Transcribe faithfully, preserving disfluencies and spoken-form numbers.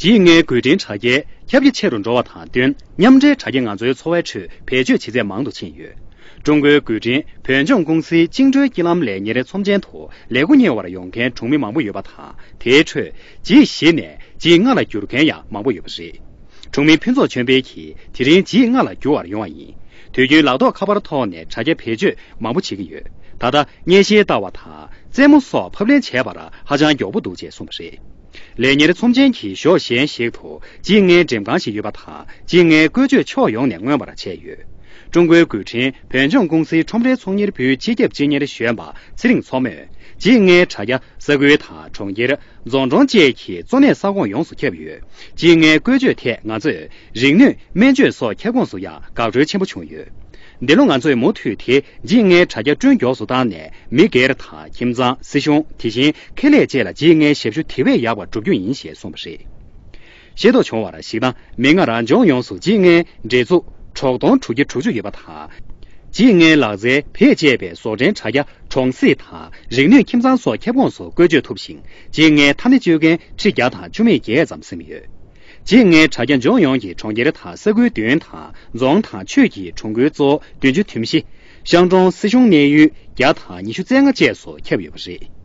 ལྗིད་སྔོན་དགོད་འཕྲིན་དྲ་རྒྱའི་ཁྱབ་རྒྱ་ཆེ་རུ་འགྲོ་བ་དང་བསྟུན། མཉམ་འབྲེལ་དྲ་རྒྱ་ང་ཚོའི་འཚོ་བའི་ཁྲོད་བེད་སྤྱོད་བྱེད་ཚད་མང་དུ་ཕྱིན་ཡོད། ཀྲུང་གོའི་དགོད་འཕྲིན་བོད་ལྗོངས་ཀུང་སིའི་བཅིངས་འགྲོལ་དཀྱིལ་ལམ་ལས་གཉེར་ཚོམས་ཆེན་དུ་ལས་འགུལ་གཉེར་བར་ཡོང་མཁན་གྲོང་མི་མང་པོ་ཡོད་པ་དང་། དེའི་ཁྲོད་ལྗིད་བཞི་ནས་ལྗིད་ལྔ་ལ་བསྒྱུར་མཁན་ཡང་མང་པོ་ཡོད་པ་རེད། གྲོང་མི་ཕུན་ཚོགས་ཆོས་འཕེལ་གྱིས་དེ་རིང་ལྗིད་ལྔ་ལ་བསྒྱུར་བར་ཡོང་བ་ཡིན། དུས་རྒྱུན་ལག་ཐོགས་ཁ་པར་ཐོག་ནས་དྲ་རྒྱ་བེད་སྤྱོད་མང་པོ་བྱེད་ཀྱི་ཡོད། ད་ལྟ་བརྙན་ཤེལ་ལྟ་བ་དང་རྩེད་མོ་སོགས་ཕབ་ལེན་བྱས་པར་ཧ་ཅང་མགྱོགས་པོ་འདུག་ཅེས་གསུངས་པ་རེད། ལས་གཉེར་ཚོམས་ཆེན་གྱི་གཞོགས་གཞན་ཞིག་ཏུ་ལྗིད་ལྔའི་འགྲེམས་ཁང་ཞིག་ཡོད་པ་དང་། ལྗིད་ལྔའི་བཀོལ་སྤྱོད་ཕྱོགས་ཡོངས་ནས་མངོན་པར་བྱས་ཡོད། ཀྲུང་གོའི་དགོད་འཕྲིན་བོད་ལྗོངས་ཀུང་སིའི་ཁྲོམ་རའི་ཚོང་གཉེར་པུའི་སྤྱི་ཁྱབ་སྤྱི་གཉེར་གཞོན་པ་ཚེ་རིང་མཚོ་མོས། ལྗིད་ལྔའི་དྲ་རྒྱ་ས་ཁུལ་དང་གྲོང་ཁྱེར། རྫོང་གྲོང་བཅས་ཀྱི་གཙོ་གནད་ས་ཁོངས་ཡོངས་སུ་ཁྱབ་ཡོད། ལྗིད་ལྔའི་བཀོལ་སྤྱོད་ཐད་ང་ཚོས་རིག་ནུས་སྨན་བཅོས་སོགས་ཁྱབ་ཁོངས་སུ་ཡང་འགག་སྒྲོལ་ཆེན་པོ་བྱུང་ཡོད། འདི་ལོ་ང་ཚོས་མུ་མཐུད་དེ་ལྗིད་ལྔའི་དྲ་རྒྱ་སྐྲུན་མགྱོགས་སུ་བཏང་ནས། མི་སྒེར་དང་ཁྱིམ་ཚང་། སྲིད་གཞུང་། དེ་བཞིན་ཁེ་ལས་བཅས་ལ་ལྗིད་ལྔའི་ཞབས་ཞུ་དེ་བས་ཡག་པ་བསྒྲུབ་རྒྱུ་ཡིན་ཞེས་གསུངས་པ་རེད། ཤེས་རྟོགས་བྱུང་བར་གཞིགས་ན། མིག་སྔར་ལྗོངས་ཡོངས་སུ་ལྗིད་ལྔའི་འབྲེལ་འཛུགས་གྲོགས་སྟོང་དྲུག་བརྒྱ་དྲུག་ཅུ་ཡོད་པ་དང་། ལྗིད་ལྔའི་ལག་རྩལ་བེད་སྤྱད་པའི་བཟོ་སྐྲུན་དྲ་རྒྱ་གྲོང་གསེབ་དང་རིག་ནུས་ཁྱིམ་ཚང་སོགས་ཁྱབ་ཁོངས་སུ་བཀོལ་སྤྱོད་ཐུབ་ཞིང་། ལྗིད་ལྔའི་མཐའ་སྣེ་གཅོད་མཁན་ཁྲི་བརྒྱ་དང་བཅུ་མེད་བརྒྱད་ཙམ་ཟིན་ཡོད། ལྗིད་ལྔའི་དྲ་རྒྱ་ལྗོངས་ཡོངས་ཀྱི་གྲོང་ཁྱེར་དང་ས་ཁུལ་བདུན་དང་རྫོང་དང་ཆུས་ཀྱི་གྲོང་ཁུལ་གཙོ་བོ་བདུན་ཅུ་དོན་བཞི། ཤང་གྲོང་སྲིད་གཞུང་གནས་ཡུལ་བརྒྱ་དང་ཉི་ཤུ་རྩ་ལྔ་བཅས་སུ་ཁྱབ་ཡོད་པ་རེད།